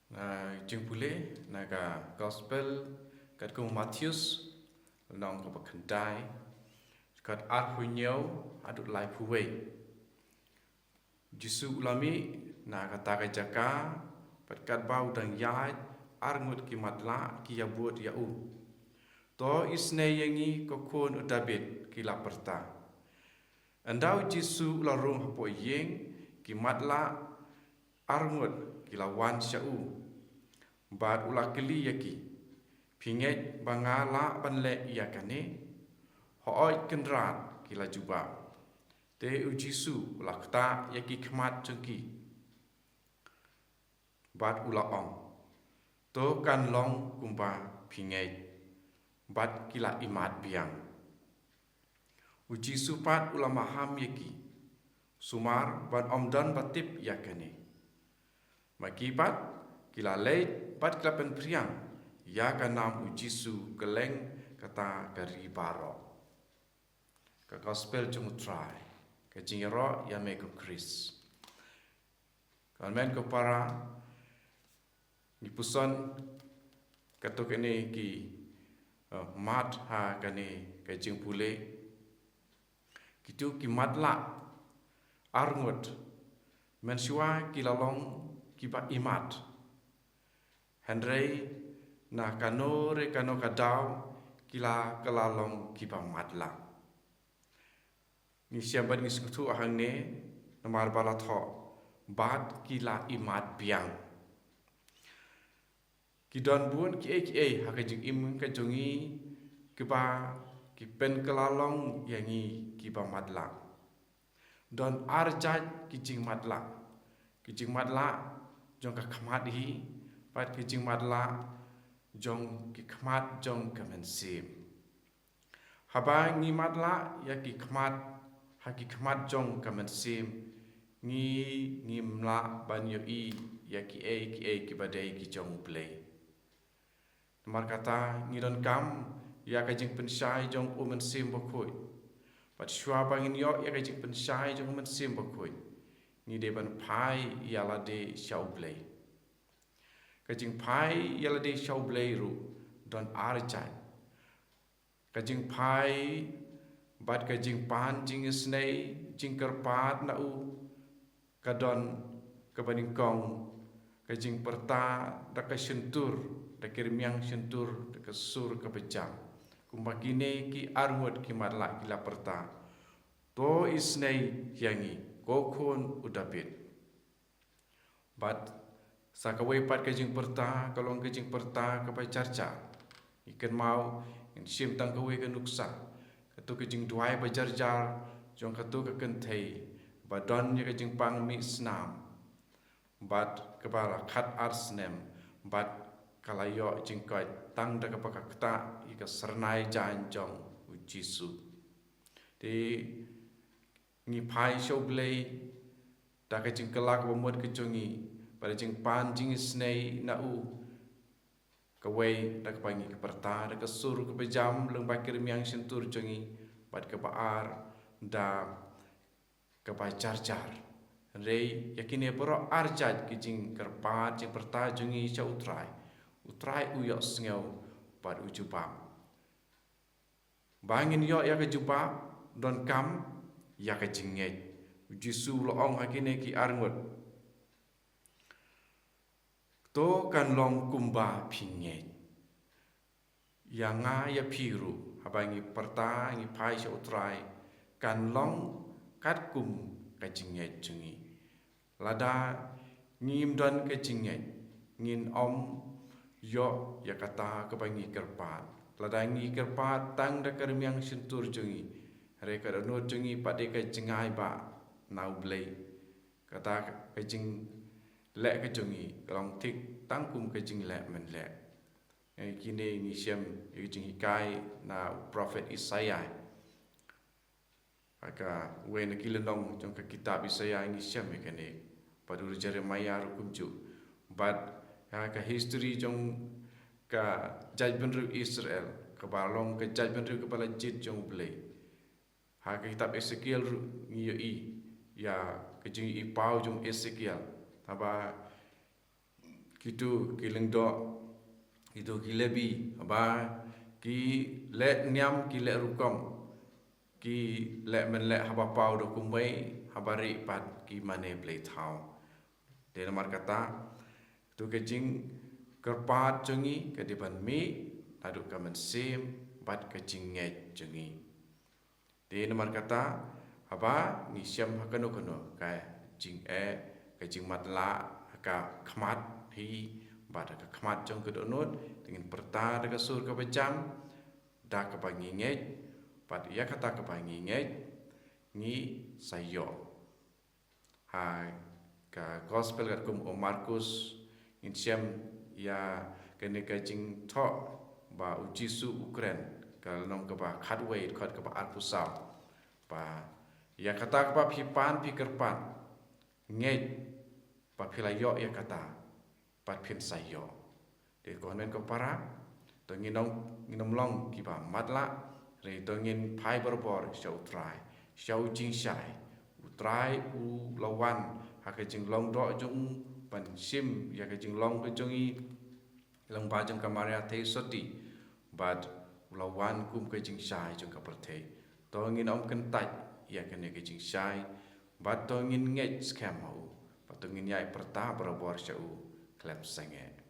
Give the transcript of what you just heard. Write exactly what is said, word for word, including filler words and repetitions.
Na jingpule na ka Gospel katkum u Mathaios, lynnong kaba khyndai, dkhot arphew hynñiew haduh laiphew wei. U Jisu u la mih na kata ka jaka, bad katba u dang ïaid, arngut ki matlah ki ïabud ïa u. To isynei ïa ngi, ko khun u Dabid, ki la pyrta. Ynda u Jisu u la rung hapoh ïing, ki matlah arngut ki la wan sha u, bad u la kylli ïa ki, "Phi ngeit ba nga lah ban leh ïa kane?" "Hooid Kynrad," ki la jubab. Te u Jisu u la ktah ïa ki khmat jong ki, bad u la ong, "To kan long kumba phi ngeit." Bad ki la imat biang. U Jisu pat u la maham ïa ki, "Sumar ban ym don ba tip ïa kane." Ma ki pat ki la leit bad ki la pynphriang ïa ka nam u Jisu kylleng kata ka ri baroh. Ka Gospel jong u Trai. Ka jingïaroh ïa me ko Khrist. Ko hynmen ko para, ngi puson katto katne ki, eh, mat ha kane ka jingpule. Kito ki matlah arngut, mynshuwa ki la long kiba imat. Hynrei na kano re kano ka daw ki la kylla long kiba matlah. Ngi shem bad ngi sngewthuh hangne, namar ba la thoh, "Bad ki la imat biang." Ki don bun kiei kiei ha ka jingim ka jong ngi kiba ki pynkylla long ïa ngi kiba matlah. Don ar jait ki jingmatlah. Ki jingmatlah jong ka khmat hi, bad ki jingmatlah jong ki khmat jong ka mynsiem. Haba ngi matlah ïa ki khmat, ha ki khmat jong ka mynsiem, ngi, ngim lah ban ïohi ïa kiei kiei kiba dei ki jong U Blei. Namar kata ngi donkam ïa ka jingpynshai jong U Mynsiem Bakhuid. Bad shuwa ba ngin ïoh ïa ka jingpynshai jong U Mynsiem Bakhuid, ngi dei ban phai ïa lade sha U Blei. Ka jingphai ïa lade sha U Blei ruh don ar jait. Ka jingphai bad ka jingpan jingisynei, jingkyrpad na u, ka don kaba nyngkong, ka jingpyrta da ka shyntur, da ki rmiang shyntur, da ka sur kaba jam. Kumba kine ki arngut ki matlah ki la pyrta, "To isynei ïa ngi, ko khun u Dabid." Bad sa kawei pat ka jingpyrta ka long ka jingpyrta kaba jarjar. Ngi kynmaw, ngin shim tang kawei ka nuksa, kato ka jingduwai ba jarjar jong kato ka kynthei ba don ïa ka jingpang mih snam, bad kaba la khat ar snem, bad ka la ïoh jingkoit tang da kaba ka ktah ïa ka syrnai jaiñ jong U Jisu. Te ngi phai sha U Blei da ka jingkylla kaba mut ka jong ngi, bad da jingpan jingisynei na u. Kawei, da kaba ngi pyrta da ka sur kaba jam lyngba ki rmiang shyntur jong ngi, bad kaba ar, da kaba jarjar. Hynrei ïa kine baroh ar jait ki jingkyrpad, jingpyrta jong ngi sha U Trai, U Trai u ïohsngew bad u jubab. Ba ngin ïoh ïa ka jubab, donkam ïa ka jingngeit. U Jisu u la ong ha kine ki arngut, "To kan long kumba phi ngeit." Ïa nga ïa phi ruh, haba ngi pyrta, ngi phai sha U Trai, kan long katkum ka jingngeit jong ngi. Lada ngim don ka jingngeit, ngin ym ïoh ïa kata kaba ngi kyrpad. Lada ngi kyrpad tang da ka rmiang shyntur jong ngi, hynrei ka dohnud jong ngi pat dei ka jngai ba na U Blei. Kata ka jingleh ka jong ngi ka long thik tang kum ka jingleh mynleh. Ngi kine ngi shem ïa ka jinghikai na u prophet Isaiah. Ha kawei na ki lynnong jong ka kitab Isaiah ngi shem ïa kane. Bad u Jeremiah ruh kumjuh. Bad ha ka history jong ka jaitbynriew Israel, kaba long ka jaitbynriew kaba la jied jong U Blei. Ha ka kitab Esekiel ruh ngi ïohi ïa ka jingïohi paw jong Esekiel. Haba Kitu ki lyngdoh, kitu ki Lebi, haba ki leh niam, ki leh rukom, ki leh mynleh haba paw da kumwei, haba rieh pat ki mane blei thaw. Te namar kata, tu ka jingkyrpad jong ngi ka dei ban mih naduh ka mynsiem bad ka jingngeit jong ngi. Te namar kata, haba ngi shem ha kano kano ka jingeh, ka jingmatlah, ha ka khmat hi bad ha ka khmat jong ka dohnud, te ngin pyrta da ka sur kaba jam, da kaba ngi ngeit, bad ïa kata kaba ngi ngeit, ngi sa ïoh. Ha ka gospel katkum u Markus, ngin shem ïa kane ka jingthoh ba u Jisu u kren, ka lynnong kaba khatwei, dkhot kaba arphew saw. Ba ïa kata kaba phi pan phi kyrpad, ngeit ba phi la ïoh ïa kata, bad phin sa ïoh. Te ko hynmen ko para, to ngin ym, ngin ym long kiba matlah, hynrei to ngin phai barabor sha u Trai, sha u jingshai. U Trai u la wan ha ka jinglong doh jong u, ban shim ïa ka jinglong ka jong ngi lyngba jong ka Maria Theisotti, bad u la wan kum ka jingshai jong ka pyrthei. To ngin ym kyntait ïa kane ka jingshai, bad to ngin ngeit skhem ha u, bad to ngin ïai pyrta barabor sha u khlem sangeh.